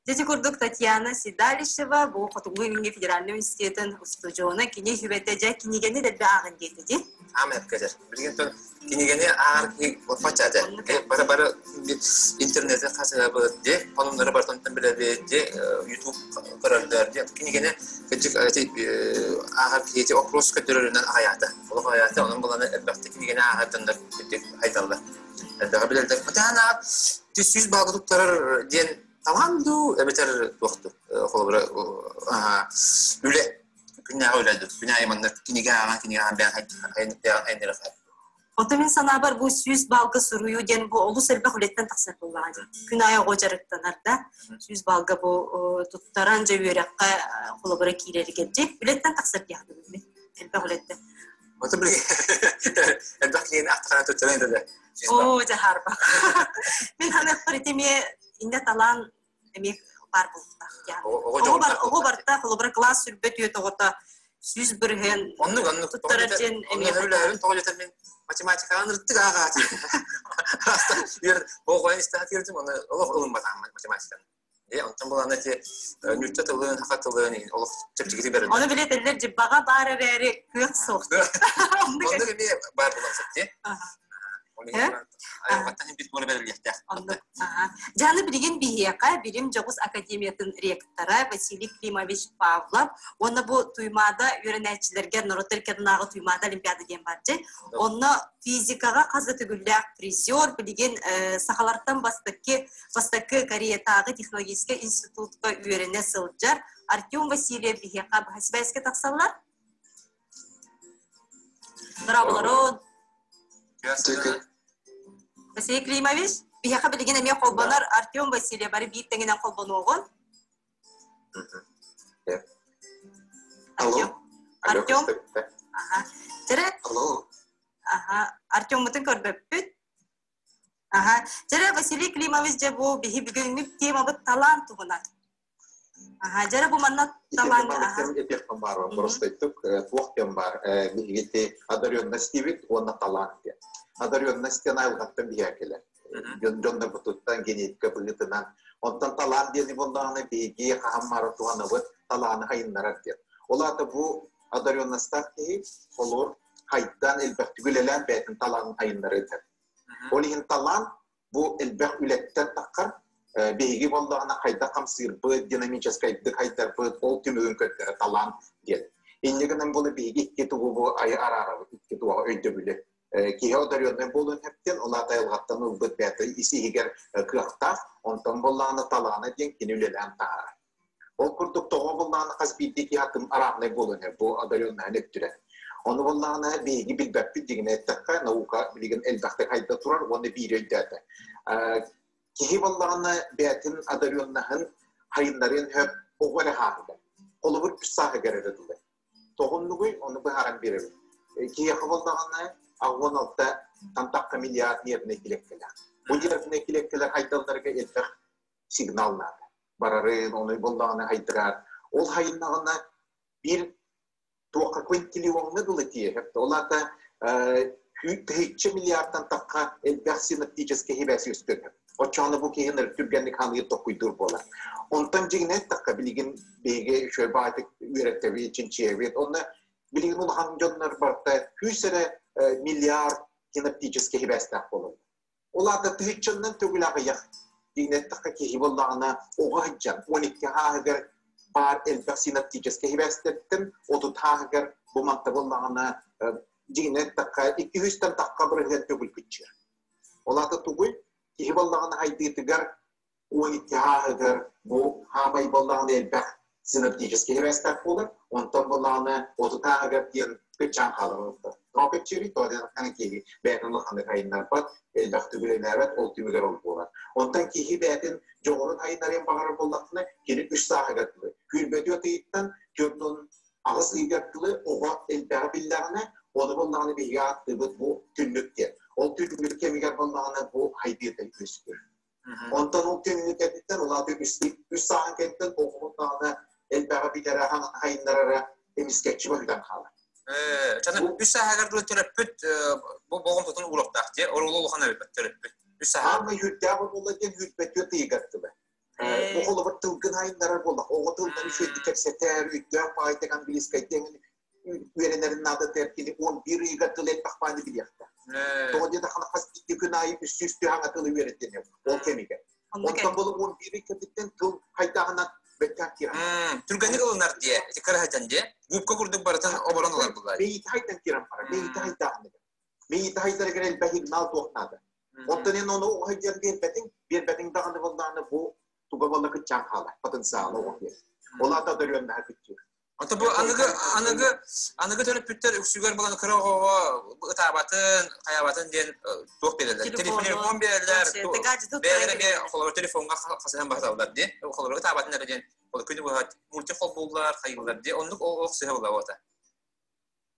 Дьэ курдук Татьяна Седалищева бу Хотугу Илиҥҥи федеральнай университетын устудьуона кини сүбэтэ дьэ кинигэни дэлби ааҕын диэтэ дии. Аам эпкэтэр. Билигин тон кинигэни ааҕар киһи бачча бары бары интернети хасыһабыт дии, сонуннары барытын билэбит дии, YouTube көрөрдөр дии. Кинигэни кырдьык ааҕар киһи опрос көрдөрөрүнэн аҕайаата. Олох аҕайаата, онон буланы элбэхтик кинигэни ааҕар дьоннор кырдьык хайдаллар. Элбэҕи билэллэр. Хотя 100 балга туттарар диэн талаан дуу эбэтэр туох дуу холобура үлэ күннээҕи үлэ дуу күн аайы манна кинигэ ааҕан кинигэ ааҕан бэйэҥ айныры Ото мин санаабар бу 100 балга суруйуу диэн бу олус элбэх үлэттэн тахсар буоллаҕа дии. Күн аайы оҕо дьарыктанар да 100 балга бу туттаран дьэ үөрэххэ холобура киирэригэр дии үлэттэн тахсар диэхтэ мин элбэх үлэттэн. Ото билигин элбэх киһини ахтахана туттаран да Оо, дьаһаарбах. Мин ханыахпар ити эмиэ иннэ талаан эмиэ баар буолуохтаах. Оҕо барта холобура кылаас сүрбэ түөт оҕото 100% Оннук оннук туттарар диэн эмиэ үлэһэбин тоҕо диэтэр мин математикаҕа ырыттык ааҕаатым. Үөр оҕо истэхтиирдим оны олох ылымматаҕым математиканы. Е, онтон булан эти нүүччэ тылын, саха тылын олох чэпчэкитик бэриллэр. Ону билетэллэр дьыббаҕа баар эрээри кыах суох. Оннук эмиэ баар буолан сып дии. Айылҕаттан бит буола бэриллиэхтээх. Дьаны билигин биһиэхэ Билим дьоҕус академиятын ректора Василий Климович Павлов уонна бу Туймаада үөрэнээччилэргэ норуот эркиннааҕы Туймаада олимпиада диэн бар дьэ. Онно физикаҕа хас да төгүллээх призер билигин сахалартан бастакы бастакы Кореятааҕы технологическай институтка үөрэнэ сылдьар Артем Васильев биһиэхэ быһа сибээскэ тахсаллар. Здраволорун. Василий Климович, биһиэхэ билигин эмиэ холбонор Артем Васильев бары биир тэҥинэн холбонуоҕун. Алло. Артем. Ага. Дьэрэ. Алло. Ага. Артеммутун көрбөппүт. Аха. Дьэрэ Василий Климович дьэ бу биһи бүгүҥҥү темабыт талаан туһунан. Аха, дьэрэ бу манна талаан этиэхпин баар простойдук туох диэн баар биһигити одаренность диибит уонна талаан диэн. Одаренность диэн айылҕаттан биһиэхэ кэлэр. Дьоннорбутуттан генетика быһыытынан. Онтон талаан диэни буоллаҕына биһиги хаһан маара туһанабыт талааны хайыннарар диэн. Ол аата бу одаренностаах киһи холур хайдан элбэхтик үлэлээн бэйэтин талаанын хайыннарыытар. Ол иһин талаан бу элбэх үлэттэн таххар биһиги буоллаҕына хайдах хамсыырбыт, динамическайдык хайдарбыт, ол түмүгүн көрдөрө талаан диэн. Инньэ гынан буола биһиги икки тугу бу айы араарабыт, икки туоҕа өйдөбүлү. Киһи одаренный буолуон сөптөн, ол аата айылҕаттан ылбыт бэйэтэ ис иһигэр кыахтаах, онтон буоллаҕына талаана диэн кини үлэлээн таһаарар. Ол курдук тоҕо буоллаҕына хас биирдии киһи атын арааннай буолан иһэр бу одареннаһын өттүрэ. Ону буоллаҕына биһиги билбэппит дьиҥинэ эттэххэ наука билигин элбэхтик хайда турар уонна биири өйдөөтө. Киһи буоллаҕына бэйэтин одареннаһын хайыннарыан сөп оҕо эрэ хааһыгар. Холобур үс сааһыгар эрэ дылы. Тоҕоннугуй ону быһааран биэрэбин. Киһиэхэ буоллаҕына 86 тантахха миллиард нервнэй килиэккэлээх. Бу нервнэй килиэккэлэр хайдалларга элбэх сигнал наада. Барарын, ону буллаҕына хайдырар. Ол хайыннаҕына биир туохха квинтиллиоҥҥа дылы тиэһэр. Ол аата тыһыынча миллиардтан тахха элбэх синоптическай сибээс үөскэтэр. Оччоҕуна бу киһи түргэнник ханыыр токкуйдуур буолар. Онтон дьиҥинэ эттэххэ, билигин биһиги үчүгэй баҕайытык үөрэттэбит, чинчийэбит. Онно билигин улахан дьоннор барыта күүс эрэ миллиард синоптическай сибээстээх буолаллар. Ол аата тыһыынчаннан төгүл аҕыйах диэн эттэххэ киһи буоллаҕына оҕо сылдьан 12 сааһыгар баар элбэх синоптическай сибээстэртэн 30 сааһыгар бу манта буоллаҕына дьиҥинэн эттэххэ 200-тэн тахха бырыһыан төгүл кыччыыр. Ол аата тугуй? Киһи буоллаҕына хайдыытыгар 12 сааһыгар бу хаамай буоллаҕына элбэх синоптическай сибээстээх буолар, онтон буоллаҕына 30 сааһыгар диэн кыччаан хаалар олохтор. Тоҕо кыччыырый? Тоҕо диэтэххинэ киһи бэйэтин улаханнык айыннарбат, элбэхтик үлэлээбэт, ол түмүгэр ол буолар. Онтон киһи бэйэтин дьоҕурун айыннарыан баҕарар буоллаххына, кини үс сааһыгар дылы, күүрбэтиэ ыйыттан 48 ыйыгар дылы оҕо элбэҕи биллэҕинэ, ону буоллаҕына биһиги ааттыыбыт бу түннүк диэн. Ол түннүк кэмигэр буоллаҕына бу хайдыыта үөскүүр. Онтон ол түннүк кэнниттэн улаатыы үс сааһын кэнниттэн оҕобут даҕаны элбэҕи билэрэ, хайыннарара эмискэччи быһыытан хаалар. Чаны үс сааһыгар дылы төрөппүт бу болҕомтотун ууруохтаах дии. Оруолу улахан эбит төрөппүт. Үс сааһыгар. Аамай үрдээх буолла диэн үүрбэттүү тыйыгар тылы. Бу холобур тылгын айыннарар буоллах, оҕо тылынан үчүгэйдик кэпсэтэр, өйдөөх баҕайытык английскайдык үөрэнэрин наадатыгар кини 11 ыйыгар тыл элбэх бааны билиэхтээх. Тоҕо диэтэххинэ хас биирдии күн аайы 300 түһаҥа тылы үөрэтиэн ол кэмигэр. Онтон бұл 11 кэмиттэн тыл хайдаҕынан бэттэх киирэн. Түргэнник ылынар дие, ити кыраһатан дие. Губка курдук барытын оборон ылар булар. Бэйити хайдан киирэн бара, бэйити хайдаҕын. Бэйити хайдарыгар элбэх сигнал туох наада. Оттон эн ону оҕо биэрбэтиҥ, биэрбэтиҥ даҕаны буоллаҕына бу туга буолла кыччаан хаалар, потенциала оҕо диэн. Ол аата одареннаһа кыччыыр. Ото бу аныгы аныгы аныгы төрөппүттэр үксүгэр булан кыра оҕоҕо ытаабатын, хайаабатын диэн туох биэрэллэр. Телефон биэрэллэр. Бэйэлэрэ эмиэ холобур телефоҥҥа хасыһан баһаталлар дии. Холобур ытаабатын эрэ диэн күнү быһа мультик холбууллар, хайыыллар дии. Оннук олох сыһа буолла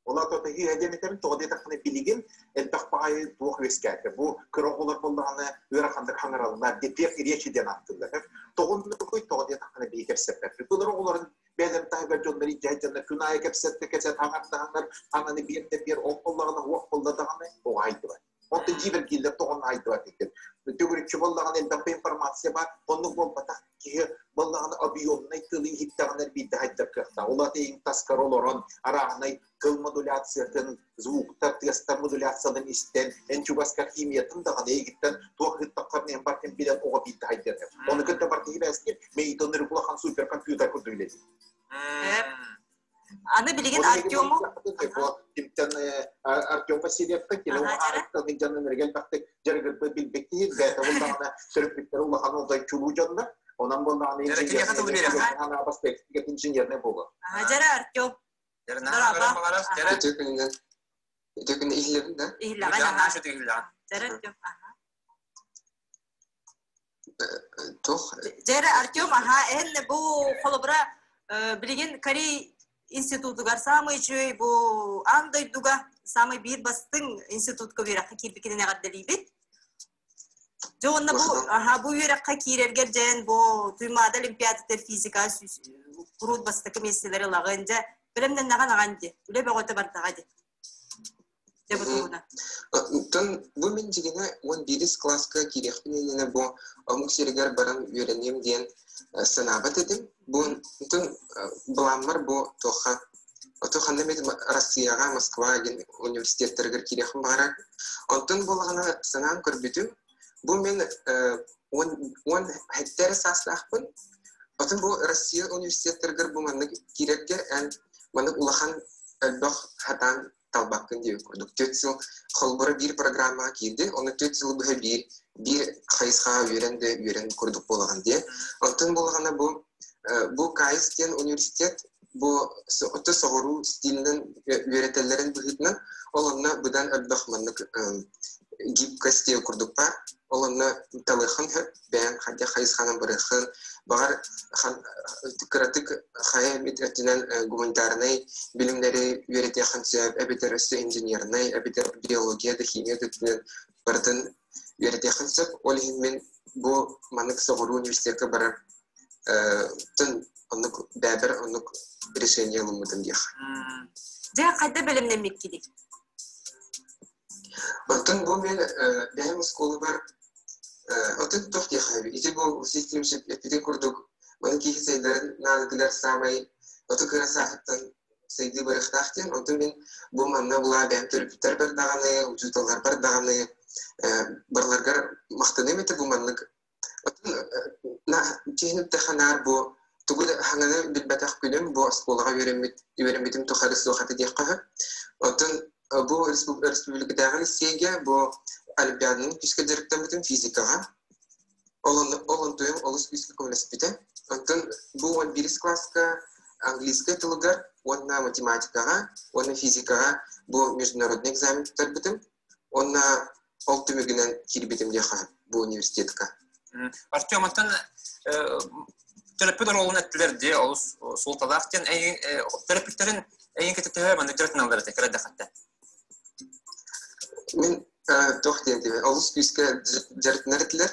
Ол аата тэһииһэ диэн этэрин тоҕо диэтэххинэ билигин элбэх баҕайы туох үөскээтэ. Бу кыра оҕолор буоллаҕына ыараханнык хаҥыраллар, дефект речи диэн ааттыыллар. Тоҕо тоҕо диэтэххинэ биһи кэпсэппэппит. Былыр оҕолорун бэйэлэрин таһыгар дьоннор илдьэ сылдьаннар күн аайы кэпсэттэ кэпсэт хаҥардаһаннар хаҥаны биэр да биэр ол буоллаҕына уох буолла даҕаны оҕо айдыбат. Онтон дьиибэргииллэр тоҕон айдыбат экен. Төгүрүччү буоллаҕына элбэх информация бар, оннук буолбатах киһи буоллаҕына объемнай тылы иһиттэҕинэ биирдэ хайдар кыахтаах. Ол аата иһин таскар олорон арааһынай тыл модуляциятын, звуктар, тыастар модуляцияларын истэн, эн чугаска химиятын даҕаны эйигиттэн туох ыыттаххар эн бартын билэн оҕо биирдэ хайдар. Ону кытта барты хибээскин мэйитон улахан суперкомпьютер курдук үлэлиир. Аны билигин Артему Кимтэн Артем Васильевтан кини аарыттан дьонун элбэхтик дьарыгырбы билбит киһи бэйэтэ буоллаҕына төрөппүттэрэ улахан олдай чулуу дьоннор онон буоллаҕына инженерный буолуо. Дьэрэ Артем. Үтүө күнү иһиллэбин да? Иһиллэҕин Дьэрэ Артем. Туох? Дьэрэ Артем, аха, эн бу холобура билигин Корей институтугар самый үчүгэй бу аан дойдуга самый биир бастыҥ институтка үөрэххэ киирбиккинэн эҕэрдэлиибит. Дьэ уонна бу аха бу үөрэххэ киирэргэр дьэн бу Туймаада олимпиадата физика куруут бастакы миэстэлэри ылаҕын дьэ бэлэмнэннэҕин аҕан ди үлэ бөҕөтө бардаҕа ди. Дьэ бу туһунан. Оттон бу мин дьигинэ 11 кылааска киириэхпин иннинэ бу омук сиригэр баран үөрэниэм диэн санаабат этим. Бу онтон былааммар бу туохха Ото ханна эмит Россияҕа, Москва диэн университеттарыгар киириэхпин баҕарар. Онтон буоллаҕына санаан көрбүтүм, бу мин 17 эрэ саастаахпын. Отон бу Россия университеттарыгар бу маннык киирэргэ эн маннык улахан элбэх хатаан талбаккын диэбит курдук. 4 сыл холбура биир программаҕа киирди, ону 4 сылы быһа биир биир хайысхаҕа үөрэн да үөрэн курдук буолаҕын диye. Онтон буоллаҕына бу бу КАИС диэн университет бу отто соҕуруу стилинэн үөрэтэллэрин быһыытынан ол онно быдан элбэх маннык гибкость диэн курдук баар. Ол онно талыаххын сөп, бэйэҥ хайдах хайысханан барыаххын, баҕар кыратык хайа эмит өттүнэн гуманитарнай билимнэри үөрэтиэххин сөп, эбэтэр өссө инженернай, эбэтэр биология да химия да өттүнэн барытын үөрэтиэххин сөп. Ол иһин мин бу маннык соҕуруу университекка барар тын оннук бэйэбэр оннук решение ылыммытым диэх. Дьэ, хайда бэлэмнэммиккиний? Оттон бу мен бэйэм оскуолабар отут туох диэхэ ити бу систем эппитин курдук маны киһи сайдарын наадатыгар саамай оту кыра сааһыттан сайдыы барыахтаах диэн онтон мин бу манна булаа бэйэм төрөппүттэрбэр даҕаны учууталларбар даҕаны барыларгар махтаныам этэ бу маннык Киһини наар бу тугу да хаҥаны билбэтэх күнүм бу оскуолаҕа үөрэммит үөрэммитим тухары суох этэ диэххэ сөп. Оттон бу республикатааҕы лиссиэйгэ бу олимпиаданан күүскэ дьарыктаммытым физикаҕа. Ол ол онтуйум олус күүскэ көмөлөспүтэ. Оттон бу 11 класска английскай тылыгар уонна математикаҕа уонна физикаҕа бу международный экзамен туттарбытым. Уонна ол түмүгүнэн киирбитим диэхэ бу университетка. Артем, оттон төрөппүт оруолун эттилэр дии олус суолталаах диэн төрөппүттэрин эйин кытта төһө маннык дьарыктаналлар этэ кыра дэхэтте? Мин туох диэн диэбин олус күүскэ дьарыктанар этилэр.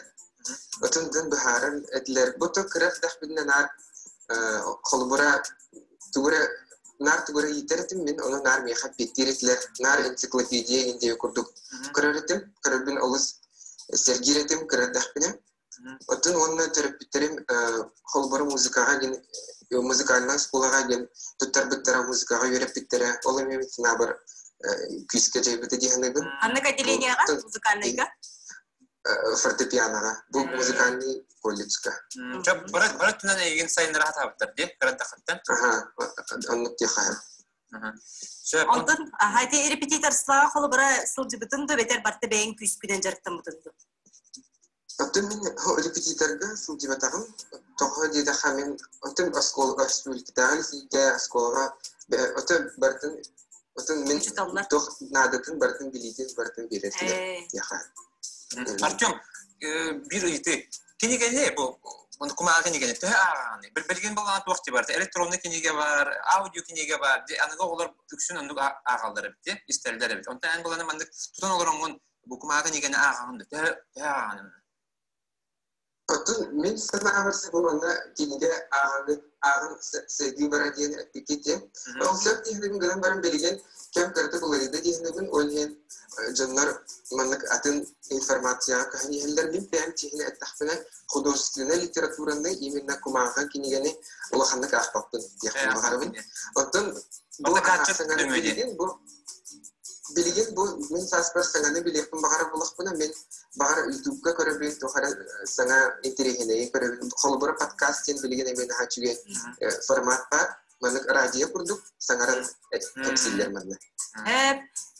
Отун дын быһааран этилэр. Бу то кыра дэхпиннэ наар холобура тугу эрэ наар тугу эрэ иитэр этим мин ону наар миэхэ эппиэттиир этилэр наар энциклопедия индия курдук көрөр этим көрөрбүн олус сэргиир этим кыра эрдэхпинэ. Оттон уонна төрөппүттэрим холобура музыкаҕа диэн музыкальнай оскуолаҕа диэн туттарбыттара, музыкаҕа үөрэппиттэрэ. Ол эмиэ санаабар күүскэ дьайбыта дии саныыбын. Ханнык отделениеҕа музыкальнайга? Фортепианоҕа. Бу музыкальный колледжка. Бары өттүнэн эйигин сайыннара сатаабыттар дии, кырантахыттан. Аха, оннук диэххэ. Онтон ити репетиторствоҕа холобура сылдьыбытын да бэтэр барта бэйэҥ күүскүнэн дьарыктаммытын дуу? Оттон мин репетиторга сылдьыбатаҕым. Тоҕо диэтэххэ мин оттон оскуола республикатааҕы лиссиэйгэ оскуолаҕа оттон барытын оттон мин туох наадатын барытын билиитин барытын биэрэр диэхэ. Артем, биир ыйытыы. Кинигэни бу кумааҕы кинигэни төһө ааҕаҕыный? Билигин балаҕан туох дии барыта электронный кинигэ бар, аудио кинигэ бар. Аныгы оҕолор үксүн оннук ааҕаллар эбит, истэллэр эбит. Онтон эн буланы маннык тутан олороҥҥун бу кумааҕы кинигэни ааҕаҕын да төһө төһө ааҕаҕын? Оттон мин санаабар бу манна кинигэ ааҕан ааҕан сайдыы бара диэн эппиккит диэн. Ол сөп диэхинэбин гынан баран билигин кэм кыратык уларыйда диэхинэбин, ол иһин дьоннор маннык атын информацияҕа көһөн иһэллэр. Мин бэйэм киһини эттэхпинэ, художественнай литератураны именно кумааҕы кинигэни улаханнык аахпаппын диэхпин баҕарабын. Оттон бу билигин бу Билигин бу мин сааспар саҥаны билиэхпин баҕарар буоллахпына, мин баҕар Ютубка көрөбүн, туох эрэ саҥа интэриэһинэйи көрөбүн. Холобура, подкаст диэн билигин эмиэ наһаа үчүгэй формат баар. Маннык радио курдук саҥаран кэпсииллэр манна.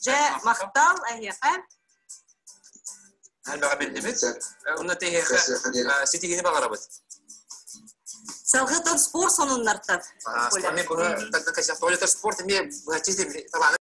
Дьэ, махтал эһиэхэ. Элбэҕи биллибит. Онно тэһиэхэ ситиһиини баҕарабыт. Салгыы тон спорт сонуннартан. Спорт эмиэ быһаччы талааны.